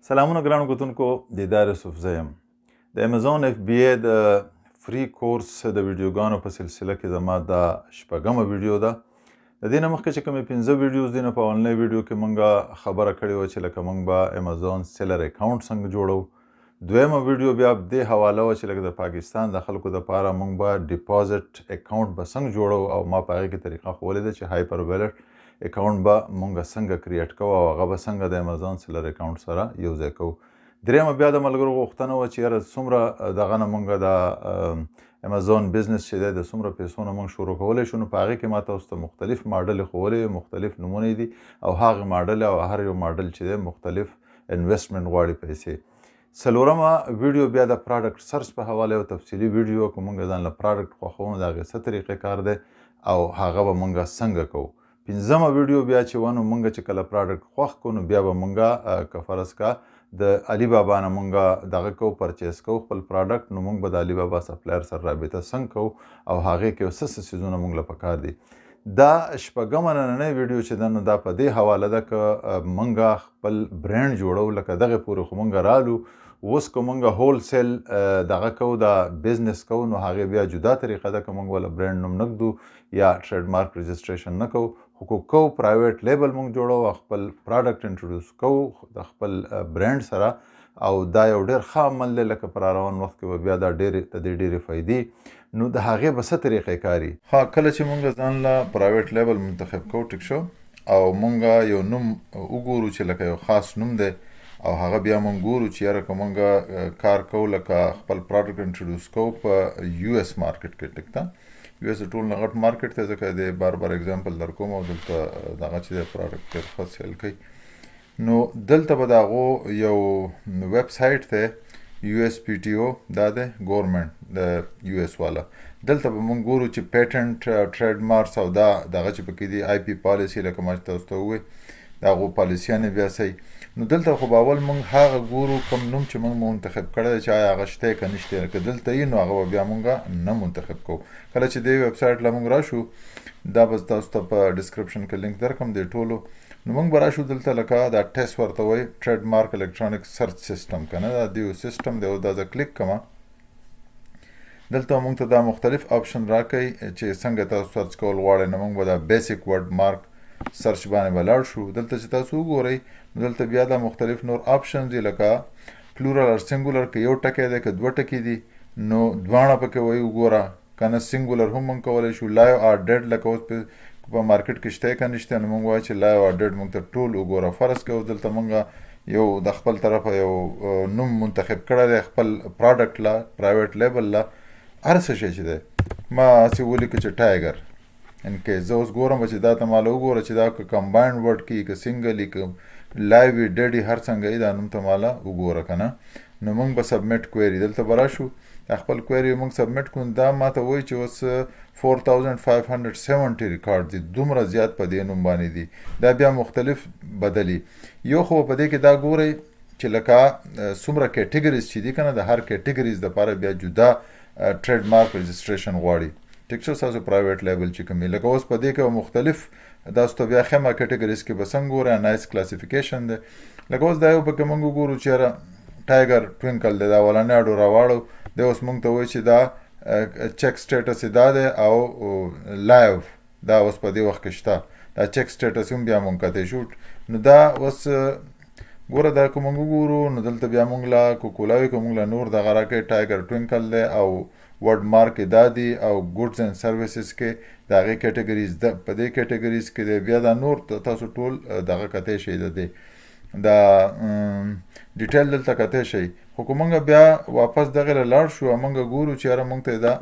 سلامونه ګرانو کتونکو، دیدار یوسفزی یم. د امیزون اف بي ای د free course د ویډیوګانو په سلسله کې زما دا شپږمه ویډیو ده. د دې نه مخکې چې کومې 5 ویډیوز دي، نو په اولنۍ ویډیو کې مونږ خبره کړې وه چې لکه مونږ به امیزون seller account څنګه جوړو. دویمه ویډیو بیا دې حواله وه چې لکه د پاکستان د خلکو دپاره مونږ به deposit account به څنګه جوړو، او ما په هغې کې طریقه ښوولې ده چې Hyperwallet account به مونږ څنګه create کوو او هغه به څنګه د امیزون seller account سره یو ځای کوو. درېیمه بیا د ملګرو غوښتنه وه چې یاره څومره دغه نه مونږ د امیزون business چې دی د څومره پیسو نه مونږ شروع کولی شو. نو په هغې کې ما تاسو ته مختلف ماډل ښوولې، مختلف نمونې دي، او هغه ماډل او هر یو ماډل چې دی مختلف investment غواړي پیسې. څلورمه ویډیو بیا د product search په حواله یو تفصیلي ویډیو، که مونږ ځان له product خوښوو نو د هغې څه طریقې کار دی او هغه به مونږ څنګه کوو. پنځمه ویډیو بیا چې وه، نو مونږ چې کله product خوښ کړو نو بیا به مونږ که فرض کا د علي بابا نه مونږ دغه کوو، purchase کوو خپل product، نو مونږ به د علي بابا supplier سره رابطه څنګه کوو او هغې کې څه څه څیزونه مونږ له پکار دي. دا شپږمه نننۍ ویډیو چې ده نو دا په دې حواله ده که مونږ خپل برند جوړو، لکه دغې پورې خو مونږ رالو، اوس که مونږ wholesale دغه کوو، دا business کوو، نو هغې بیا جدا طریقه ده که مونږ وله برند نوم نه ږدو یا trademark registration نه کوو، خو که کوو private label مونږ جوړو او خپل product introduce کوو د خپل برند سره، او دا یو ډېر ښه عمل دی. لکه په روان وخت کې به بیا دا ډېرې د دې ډېرې فایدې، نو د هغې به څه طریقې کاري. کله چې مونږ ځان له private label منتخب کوو، ټیک شو، او مونږ یو نوم وګورو چې لکه یو خاص نوم دی، او هغه بیا مونږ ګورو چې یاره که مونږ کار کوو لکه خپل product introduce کوو په US market کې، ټیک ده، US د ټول نه غټ market دی، ځکه دی بار بار example در کوم، او دلته دغه چې دی product ډېر ښه sell کوي. نو دلته به د هغو یو ویب سایټ دی، یو اس پی ټي او، دا دی government د US والا. دلته به مونږ ګورو چې patent، trademarks او دا دغه چې پکې دي، IP policy، لکه ما چې تاسو ته وویل د هغو پالیسیانې بیا صحیح. نو دلته خو به اول مونږ هغه ګورو کوم نوم چې مونږ منتخب کړی دی چې آیا هغه شته که نشته. که دلته یي نو هغه به بیا مونږ نه منتخب کوو. کله چې دې ویب سایټ له مونږ راشو، دا به تاسو ته په description کې لینک درکړم دې ټولو. نو مونږ به راشو دلته لکه دا TESS ورته وایي، trademark electronic search system، که نه دا دیو سیستم دی، او دا زه کلیک کړم، دلته مونږ ته دا مختلف option راکوي چې څنګه تاسو search کول غواړئ. نو مونږ به دا basic word mark search باندې به لاړ شو. دلته چې تاسو وګورئ نو دلته بیا دا مختلف نور option دي، لکه plural or singular، که یو ټکی دی که دوه ټکي دي نو دواړه پکې وایي وګوره، که نه singular هم مونږ کولی شو. live or dead، لکه اوس په market کې شته که نشته، نو مونږ وایو چې live or dead مونږ ته ټول وګوره. فرض کړئ اوس دلته مونږ یو د خپل طرفه یو نوم منتخب کړی دی خپل product له، private label له، هر څه شی چې دی، ما هسې ولیکه چې tiger in case. زه اوس ګورم چې دا ته ماله وګوره چې دا که combined word کې که single که live وي dead وي هر څنګه یې دا نوم ته ماله وګوره که نه. نو مونږ به submit query دلته به راشو، دا خپل query مونږ submit کړو. دا ما ته وایي چې اوس 4570 ریکارډ دي، دومره زیات په دې نوم باندې دي. دا بیا مختلف بدلي. یو خو په دې کې دا ګورئ چې لکه څومره categories چې دي که نه، د هر categories دپاره بیا جدا trademark registration غواړي، ټیک شو، ستاسو private label چې کوم وي. لکه اوس په دې کې مختلف تاسو ته بیا ښیمه categories کې به څنګه ګورئ، Nice classification دی. لکه اوس دا یو پکې مونږ وګورو چې یاره Tiger Twinkle دی، دا اولنی اډو راواړو دی، اوس مونږ ته وایي چې دا check status یې دا دی او live دا اوس په دې وخت کې شته، دا check status هم بیا مونږ کتی شو. نو دا اوس ګوره دا که مونږ وګورو نو دلته بیا مونږ له کوکولاوي که مونږ له نور دغه راکوي، Tiger Twinkle دی او word mark یې دا دی او goods and services کې د هغې categories ده، په دې categories کې دی. بیا دا نور تاسو ټول دغه کتی شئ، د دې دا detail دلته کتی شئ. خو که مونږ بیا واپس دغې له لاړ شو او مونږ ګورو چې یاره مونږ ته دا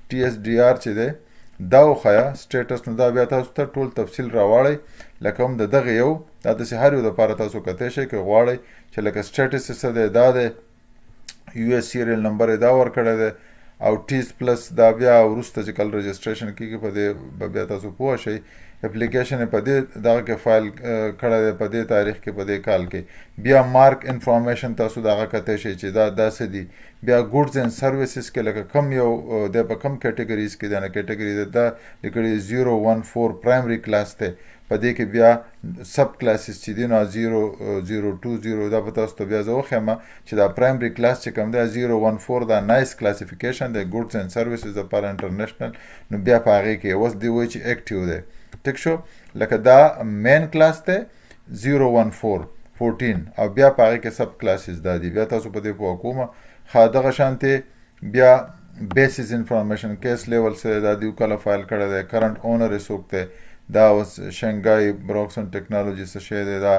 TSDR چې دی دا وښیه status، نو دا بیا تاسو ته ټول تفصیل راواړئ. لکه هم د دغې یو دا داسې هر یو دپاره تاسو کتی شئ که غواړئ چې لکه status یې څه دی، دا دی، US serial number یې دا ورکړی دی او TIS plus دا بیا وروسته چې کله registration کېږي په دې به بیا تاسو پوه شئ. اپلیکیشن یې په دې دغه کې فایل کړی دی په دې تاریخ کې په دې کال کې. بیا mark information تاسو دغه کتی شئ چې دا داسې دي. بیا ګوډز اینډ سرویسز کې لکه کم یو د په کم کیټګریز کې دی، نه کیټګری ده، دا لیکلی 014 پرایمري کلاس دی. په دې کې بیا سب کلاسز چې دي نو 0020، دا به تاسو ته بیا زه وښیم چې دا پرایمري کلاس چې کوم دی 014، دا نایس کلاسیفیکیشن دی ګوډز اینډ سرویسز لپاره انټرنیشنل. نو بیا په هغې کې اوس دی وایي چې اکټیو دی، ټیک شو. لکه دا مین کلاس دی 014 14 او بیا په هغې کې سب کلاسز دا دي، بیا تاسو په دې پوه کوم. ښه، دغه شانتې بیا بیسس انفارمیشن کیس لیول سره دا دیو کله فایل کړی دی، کرنټ اونر یې څوک دی، دا اوس شنګای بروکسن ټکنالوژي څه شی دی، دا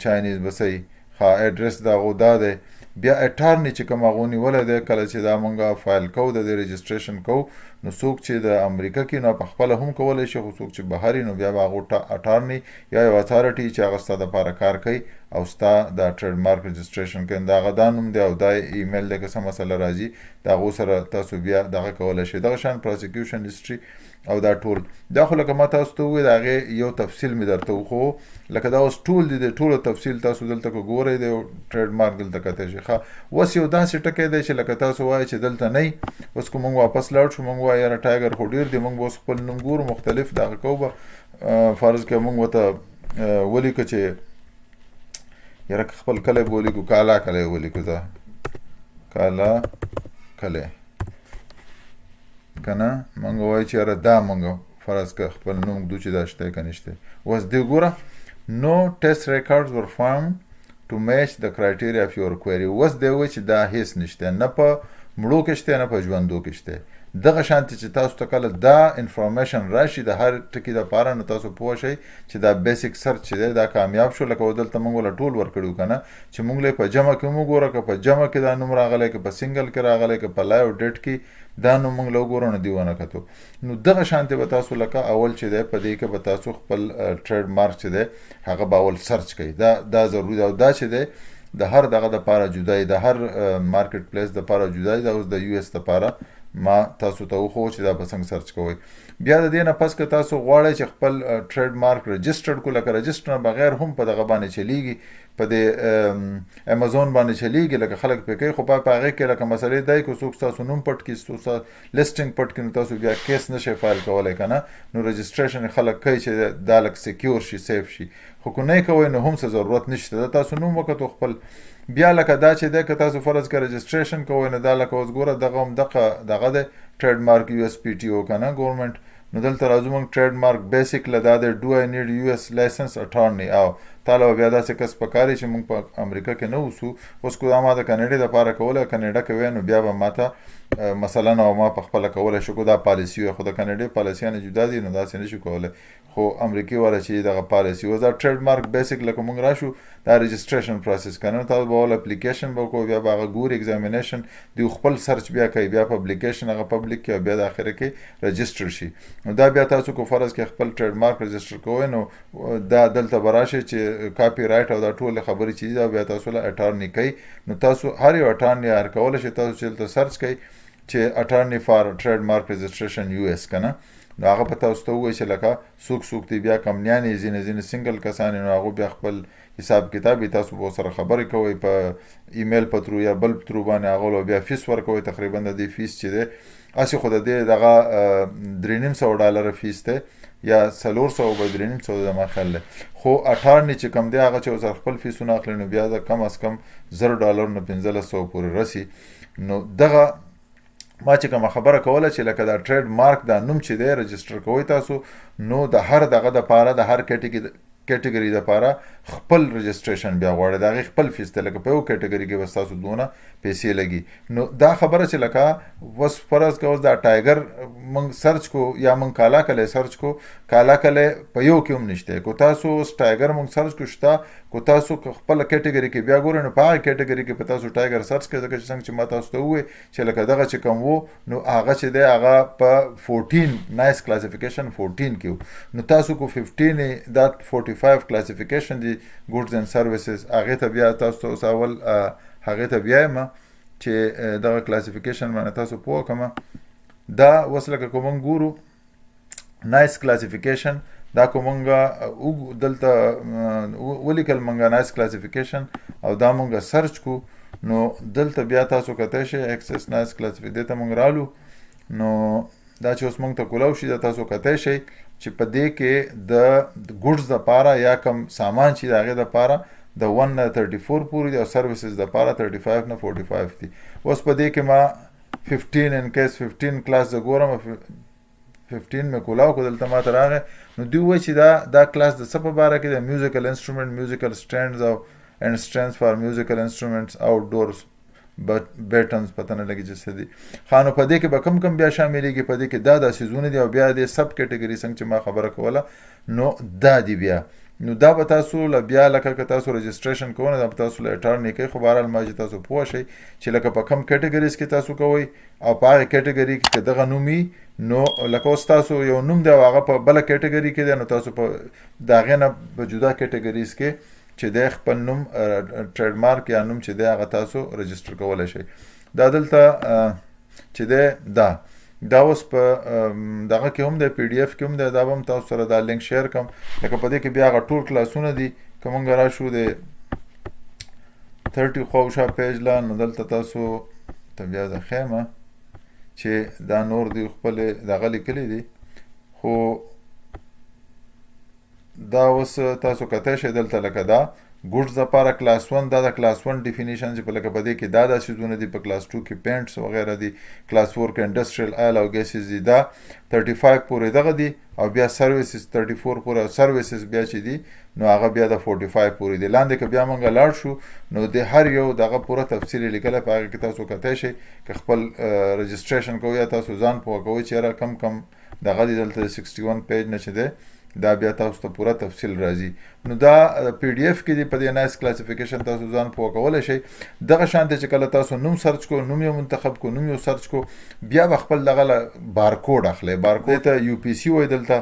چاینیز به صحیح. ښه، اډرس د هغو دا دی. بیا اټارني چې کوم هغو نیولی دی، کله چې دا مونږ فایل کوو، د دې رجسټریشن کوو، نو څوک چې د امریکا کې نو په خپله هم کولی شي، خو څوک چې بهر وي نو بیا به هغو اټارني یا یو اتارټي چې هغه ستا دپاره کار کوي او ستا د ټریډ مارک رجسټریشن کوي، د هغه دا نوم دی او دا ایمیل دی، که څه مسله راځي د هغو سره تاسو بیا دغه کولی شئ. دغه شان پراسیکیوشن هسټري او دا ټول، دا خو لکه ما تاسو ته وویل، د هغې یو تفصیل مې درته وښوو. لکه دا اوس ټول دي، د ټولو تفصیل تاسو دلته که ګورئ د یو ټریډ مارک دلته کتی شئ. ښه، اوس یو داسې ټکی دی چې لکه تاسو وایئ چې دلته نه، اوس که موږ واپس لاړ شو، موږ وایو یاره ټایګر خو ډېر دی، موږ به اوس خپل نوم ګورو مختلف دغه کوو به. فرض کړه موږ ورته ولیکو چې یاره که خپل کلی به ولیکو، کالا کلی ولیکو، ځه کالا کلی که نه، موږ وایو چې یاره دا موږ فرض که خپل نوم ږدو چې دا شته که نشته. اوس دې ګوره، no test records were found to match the criteria of your query. اوس دی وایي چې دا هیڅ نشته، نه په مړو کې شته نه په ژوندو کې شته. دغه شانتې چې تاسو ته کله دا انفارمیشن راشي د هر ټکي دپاره، نو تاسو پوه شئ چې دا بیسیک سرچ چې دی دا کامیاب شو. لکه اوس دلته موږ له ټول ورکړي وو که نه، چې موږ له په جمع کې هم وګوره، که په جمع کې دا نوم راغلی، که په سنګل کې راغلی، که په لایو ډیټ کې دا نوم موږ له وګورو، نو دی ونه کتو. نو دغه شانتې به تاسو لکه اول چې دی په دې کې به تاسو خپل ټریډ مارک چې دی هغه به اول سرچ کوئ. دا ضروري ده. او دا چې دی د هر دغه دپاره جدا دی، د هر مارکیټ پلیس دپاره جدا دی. دا اوس د یو اس دپاره ما تاسو ته وښوو چې دا به څنګه سرچ کوئ. بیا د دې نه پس که تاسو غواړئ چې خپل ټریډ مارک رجسټر کړو، لکه رجسټر نه بغیر هم په دغه باندې چلیږي، په دې امیزون باندې چلیږي، لکه خلک پرې کوي، خو په هغې کې لکه مسلې دی که څوک ستاسو نوم پټ کړي، څوک ستاسو لیسټینګ پټ کړي، نو تاسو بیا کیس نه شئ فایل کولی که نه. نو رجسټریشن خلک کوي چې دا لږ سکیور شي، سیف شي، خو که نه یې کوئ نو هم څه ضرورت نشته. دا تاسو نوم وکتو خپل. بیا لکه دا چې دی که تاسو فرض که رجسټریشن کوئ، نو دا لکه اوس ګوره دغه هم دغه دی ټریډ مارک یو اس پی ټي او که نه ګورنمنټ. نو دلته راځو موږ ټریډ مارک بیسیک له دا دی ډو آی نیډ یو اس لایسنس اټارني، او تاله به بیا داسې کس پکار چې موږ په امریکا کې نه اوسو. اوس که دا ما د کاناډې دپاره کوله، کاناډا کې وی، نو بیا به ما ته مثلا او ما په خپله کولی شو، که دا پالیسي وی، خو د کاناډې پالیسیانې جدا دي نو داسې نه شو کولی، خو امریکې والا چې دغه پالیسي اوس دا ټریډ مارک بیسیک لکه موږ راشو دا رجسټریشن پروسس که نه، تاسو به اول اپلیکیشن به وکړو، بیا به هغه ګوري اگزامینیشن دی خپل سرچ بیا کوي، بیا پبلیکیشن هغه پبلیک کوي، بیا د اخره کې رجسټر شي. نو دا بیا تاسو کو فرض کې خپل ټریډ مارک رجسټر کوئ، نو دا دلته به راشي چې کاپي رایټ او دا ټول خبرې چې دي دا بیا تاسو له اټارني کوي. نو تاسو هر یو اټارني هر کولی شئ تاسو چې دلته سرچ کوئ چې اټارني فار ټریډ مارک رجسټریشن یو اس که نه، نو هغه په تاسو ته ووایي چې لکه څوک څوک دی، بیا کمپنیانې ځینې ځینې سنګل کسان یې، نو هغو بیا خپل حساب کتاب یې تاسو به سره خبرې کوئ په ایمیل په ترو یا بل ترو باندې، هغه له بیا فیس ورکوئ. تقریبا د دې فیس چې دی هسې خو د دې دغه 350 ډالره فیس دی یا 400 به 350 زما خیال دی، خو اټارني چې کوم دی هغه چې ورسره خپل فیسونه اخلي نو بیا د کم از کم 1000 ډالر نه 1500 پورې رسي. نو دغه ما چې کومه خبره کوله چې لکه دا ټریډ مارک دا نوم چې دی رجسټر کوئ تاسو، نو د هر دغه دپاره د هر کیټګری دپاره خپل رجسټریشن بیا غواړي، د هغې خپل فیس دی، لکه په یو کیټګری کې به ستاسو دونه پیسې لګي. نو دا خبره چې لکه اوس فرض که اوس دا ټایګر موږ سرچ کو یا موږ کالا کلی سرچ کو، کالا کلی په یو کې هم نشته. که تاسو اوس ټایګر موږ سرچ کو شته، که تاسو که خپله کیټګری کې بیا ګورئ نو په هغه کیټګری کې په تاسو ټایګر سرچ کړئ، ځکه چې څنګه چې ما تاسو ته وویل چې لکه دغه چې کوم وو نو هغه چې دی هغه په 14 نایس کلاسیفیکیشن 14 کې وو. نو تاسو کو 15 دا 45 کلاسیفیکیشن دی ګوډز اینډ سرویسز، هغې ته بیا تاسو ته اوس اول هغې ته بیایم چې دغه کلاسیفیکیشن باندې تاسو پوه کړم. دا اوس لکه که موږ ګورو نایس کلاسیفیکیشن، دا کو مونږ دلته ولیکل مونږ نایس کلاسیفیکیشن او دا مونږ سرچ کو، نو دلته بیا تاسو کتی شئ اکسس نایس کلاسیفی دې ته موږ رالو. نو دا چې اوس موږ ته کولاو شي، دا تاسو کتی شئ چې په دې کې د ګوډز دپاره یا کوم سامان چې د هغې دپاره د 1 نه 34 پورې دی او سرویسز دپاره 35 نه 45 دي. اوس په دې کې ما 15 ان کیس 15 کلاس زه ګورم، 15 مې کولاو کو، دلته ما ته راغی. نو دوی وایي چې دا کلاس د څه په باره کې دی؟ میوزیکل انسټرومنټ، میوزیکل سټینډز او اینډ سټینډز فار میوزیکل انسټرومنټس، آوټ ډورز بیټنز، پته نه لګي چې څه دي. ښه، نو په دې کې به کم کم بیا شاملېږي. په دې کې دا دا څیزونه دي او بیا دې سب کیټګري څنګه چې ما خبره کوله نو دا دي بیا. نو دا به تاسو له بیا لکه که تاسو رجسټریشن کوئ نو دا به تاسو له اټارني کوي، خو بهرحال ما چې تاسو پوه شئ چې لکه په کم کیټګریز کې تاسو کوئ او په هغې کیټګري کې که دغه نوم وي، نو لکه اوس تاسو یو نوم دی او هغه په بله کیټګري کې دی، نو تاسو په د هغې نه په جدا کیټګریز کې چې دی خپل نوم ټریډ مارک یا نوم چې دی هغه تاسو رجسټر کولی شئ. دا دلته چې دی دا اوس په دغه کې هم دی، پی ډي اف کې هم دی، دا به هم تاسو سره دا لینک شیر کړم. لکه په دې کې بیا هغه ټول کلاسونه دي. که مونږ راشو د 30 خواوشا پیج له، نو دلته تاسو ته بیا زه ښیم چې دا نور دی خپلې دغه لیکلي دي، خو دا اوس تاسو کتی شئ دلته لکه دا ګوډز دپاره کلاس 1، دا د کلاس 1 ډیفینیشن چې په لکه په دې کې دا دا څیزونه دي. په کلاس 2 کې پینټس وغیره دي، کلاس 4 کې انډسټریل آیل او ګیسز دي، دا 35 پورې دغه دي، او بیا سرویسز 34 پورې، او سرویسز بیا چې دي نو هغه بیا د 45 پورې دي. لاندې که بیا مونږ لاړ شو نو د هر یو دغه پوره تفصیل یې لیکلی، په هغې کې تاسو کتی شئ که خپل رجسټریشن کوئ یا تاسو ځان پوه کوئ چې یاره کم کم دغه دي. دلته د 61 پیج نه چې دی دا بیا تاسو ته پوره تفصیل راځي. نو دا پی ډي اف کې دی، په دې نایس کلاسیفیکیشن تاسو ځان پوه کولی شئ. دغه شان دی چې کله تاسو نوم سرچ کو، نوم یو منتخب کو، نوم یو سرچ کو، بیا به خپل دغه له بارکوډ اخلئ. بارکوډ ته یو پی سی وایي، دلته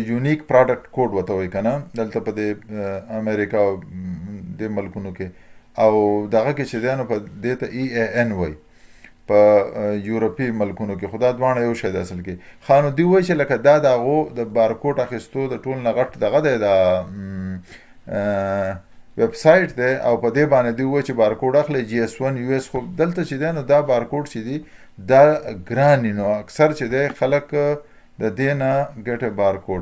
یونیک پراډکټ کوډ ورته وایي که نه، دلته په دې امریکا او دې ملکونو کې او دغه کې چې دی نو په دې ته ای ای ان وایي په یورپي ملکونو کې، خو دا دواړه یو شی دی اصل کې. ښه، نو دوی وایي چې لکه دا د هغو د بارکوډ اخیستو د ټول نه غټ دغه دی، دا ویب سایټ دی، او په دې باندې دوی وایي چې بارکوډ اخلي جی اس 1 یو اس. خو دلته چې دی نو دا بارکوډ چې دی دا ګران دی، نو اکثر چې دی خلک د دې نه ګټه بارکوډ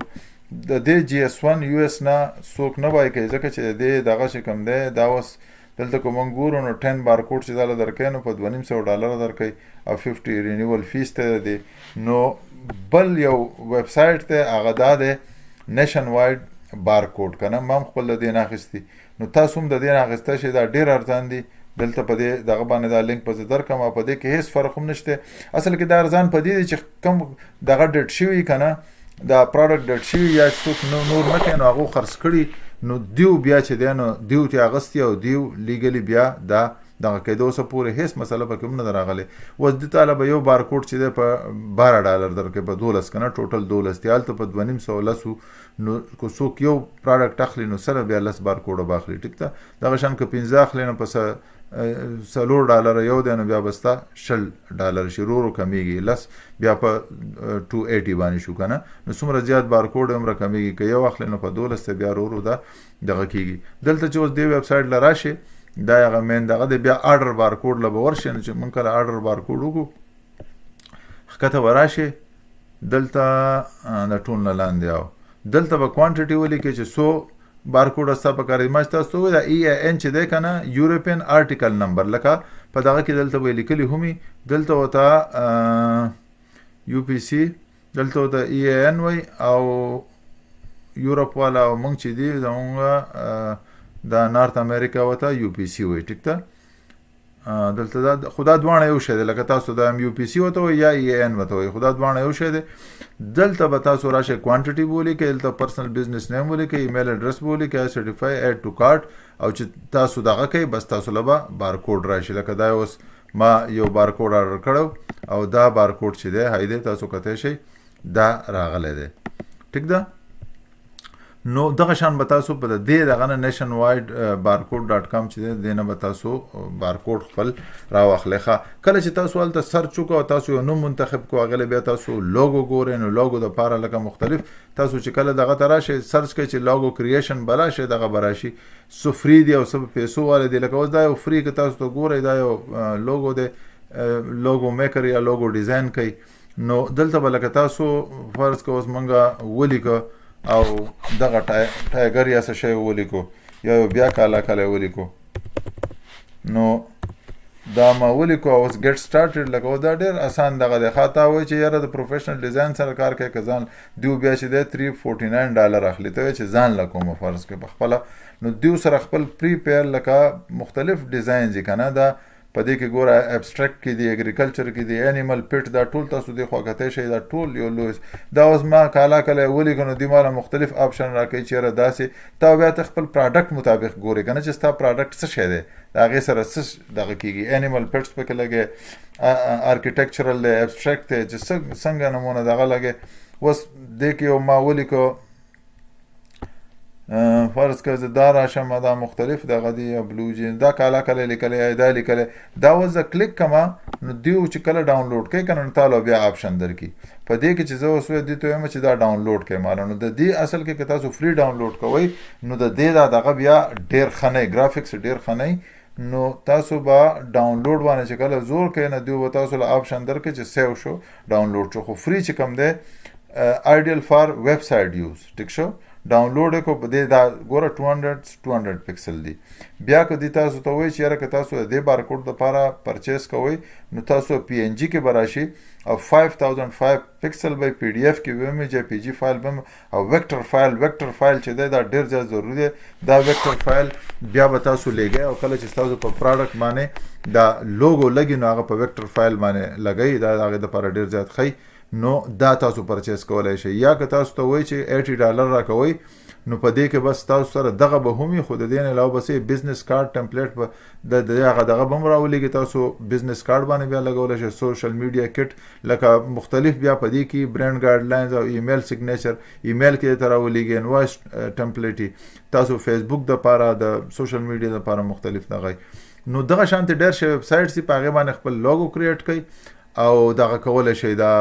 د دې جی اس 1 یو اس نه څوک نه بای کوي، ځکه چې د دې دغه چې کوم دی دا اوس دلته که موږ ګورو نو 10 بارکوډ چې دا له درکوي نو په دوه نیم سوه ډالره درکوي او 50 رینیول فیس ته دی. نو بل یو ویب سایټ دی هغه دا دی نیشن وایډ بارکوډ که نه، ما هم خپل د دې نه اخیستي، نو تاسو هم د دې نه اخیستی شئ، دا ډېر ارزان دي. دلته په دې دغه باندې دا لینک به زه درکړم او په دې کې هېڅ فرق هم نشته. اصل کې دا ارزان په دې دی چې کم دغه ډیټ شوي که نه، دا پراډکټ ډیټ شوي یا څوک نور نه کوي نو هغو خرڅ کړي، نو دیو بیا چې دی نو دیو ته اغوستي او دیو لیګلي بیا دا دغه کېدو اوسه پورې هېڅ مسله پکې هم نه ده راغلې. اوس دې ته به یو بارکوډ چې دی په 12 ډالر درکوي، په 12 که نه، ټوټل 12 دی، هلته په دوه نیم سوه لس و. نو که څوک یو پراډکټ اخلي نو سره بیا لس بارکوډه به اخلي، ټیک ده. دغه شان که پنځه اخلي نو په څلور ډالره یو دی نو بیا به ستا شل ډالر شي، ورو ورو کمیږي، لس بیا په 280 باندې شو که نه. نو څومره زیات بارکوډ هومره کمیږي، که یو اخلي نو په 12 ته بیا ورو ورو دا دغه کیږي. دلته چې اوس دې ویب سایټ له راشي دا هغه مین دغه دی، بیا آرډر بارکوډ له به ورشي. نو چې موږ کله آرډر بارکوډ وکړو ښکته به راشي دلته د ټول نه لاندې، او دلته به کوانټیټي ولیکي چې څو بارکوډ ستا په کار دی. ما چې تاسو ته وویل دا ای ای ان چې دی که نه، یورپین آرټیکل نمبر، لکه په دغه کې دلته به یې لیکلي هم وي، دلته ورته یو پی سی، دلته ورته ای ای ان وایي، او یورپ والا او موږ چې دی زموږ دا نارت امریکا ورته یو پی سی وایي، ټیک ده. دلته دا خو دا دواړه یو شی دی، لکه تاسو دا هم یو پی سی ورته وایي یا ای ان ورته وایي، خو دا دواړه یو شی دی. دلته به تاسو راشئ کوانټیټي به ولیکئ، دلته پرسنل بزنس نیم ولیکئ، ایمیل اډرس به ولیکئ، سرټیفای اډ ټو کارت، او چې تاسو دغه کوئ بس تاسو له به بارکوډ راشي. لکه دا اوس ما یو بارکوډ آرډر کړی او دا بارکوډ چې دی هایده تاسو کتی شئ دا راغلی دی، ټیک ده. نو دغه شان به تاسو په دې دغه نه نیشن وایډ بارکوډ ډاټ کام چې دی دې نه به تاسو بارکوډ خپل راواخلئ. ښه، کله چې تاسو هلته سرچ وکړو او تاسو یو نوم منتخب کړو، هغې له بیا تاسو لوګو ګورئ. نو لوګو دپاره لکه مختلف تاسو چې کله دغه ته راشئ سرچ کړئ چې لوګو کریشن به راشي، دغه به راشي، څه فري دي او څه په پیسو والے دي. لکه اوس دا یو فري که تاسو ته ګورئ دا یو لوګو دی، لوګو میکر یا لوګو ډیزاین کوي. نو دلته به لکه تاسو فرض که اوس مونږ ولیکو او دغه ټایګر یا څه شی ولیکو یا یو بیا کالا کالا ولیکو، نو دا ما ولیکو او اوس ګیټ سټارټډ. لکه اوس دا ډېر اسان دغه دی. ښه، تا وایي چې یاره د پروفیشنل ډیزاین سره کار کوي که ځان؟ دیو بیا چې دی 349 ډالر اخلي. ته وایې چې ځان له کومه فرض کړې په خپله، نو دیو سره خپل پری پیر لکه مختلف ډیزاین دي که نه. دا په دې کې ګوره ابسټرکټ کې دي، اګریکلچر کې دي، انیمل پټ، دا ټول تاسو دې خوا کتی شئ. دا ټول یو لوی دا اوس ما کالا کله ولیکو نو دی ماله مختلف آپشن راکوي چې یاره داسې تا بیا ته خپل پراډکټ مطابق ګورې که نه چې ستا پراډکټ څه شی دی، د هغې سره څه دغه کېږي. انیمل پټس پکې لګې، آرکیټیکچرل دی، ابسټرکټ دی، چې څنګه نمونه دغه لګې. اوس دې کې یو ما ولیکو فرض که زه دا راشم، دا مختلف دغه دی بلو جین، دا کالا کله لیکلی یا دا لیکلی، دا اوس زه کلیک کړم نو دیو چې کله ډاونلوډ کوي که نه نو تاله بیا آپشن درکړي په دې کې چې زه اوس دې ته وایم چې دا ډاونلوډ کړئ ماله. نو د دې اصل کې که تاسو فري ډاونلوډ کوئ نو د دې دا دغه بیا ډېر ښه نه، ګرافکس ډېر ښه نه. نو تاسو به ډاونلوډ باندې چې کله زور کوئ نو دیو به تاسو له آپشن درکړي چې سیو شو، ډاونلوډ شو. خو فري چې کوم دی آیډیل فار ویب سایټ یوز، ټیک شو، ډاونلوډ کو په دې. دا ګوره 200 200 پکسل دي. بیا که دی تاسو ته وایي چې یاره که تاسو د دې بارکوډ دپاره پرچیز کوئ نو تاسو پی این جی کې به راشي او 5005 پکسل به پی ډي اف کې به وي، جې پی جی فایل به او ویکټر فایل. ویکټر فایل چې دی دا ډېر زیات ضروري دی. دا ویکټر فایل بیا به تاسو لیږئ او کله چې تاسو په پراډکټ باندې دا لوګو لګي نو هغه په ویکټر فایل باندې لګئ، دا د هغې دپاره ډېر زیات ښه. نو دا تاسو پرچیز کولای شئ. یا که تاسو ته وایي چې 80 ډالر راکوئ نو په دې کې بس تاسو سره دغه به هم وي، خو د دې نه علاوه بس بزنس کارت ټمپلیټ به د هغه دغه به هم راولېږي، تاسو بزنس کارت باندې بیا لګولی شئ. سوشل میډیا کټ لکه مختلف بیا په دې کې برانډ ګایډ لاینز او ایمیل سیګنیچر ایمیل کې ته راولېږي، انوایس ټمپلیټ تاسو فیسبوک د پاره، د سوشل میډیا د پاره مختلف دغه. نو دغه شانتې ډېر شی ویب سایټس دي، په هغې باندې خپل لوګو کریټ کړئ او دغه کولی شئ. دا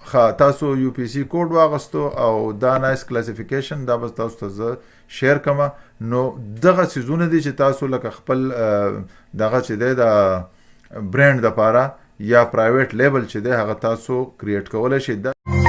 ښه، تاسو یو پی سی کوډ واغستو او دا نایس کلاسیفیکیشن دا بس تاسو ته زه شیر کړم. نو دغه څیزونه دي چې تاسو لکه خپل دغه چې دی د برانډ دپاره یا پرایویټ لیبل چې دی هغه تاسو کریټ کولی شئ. دا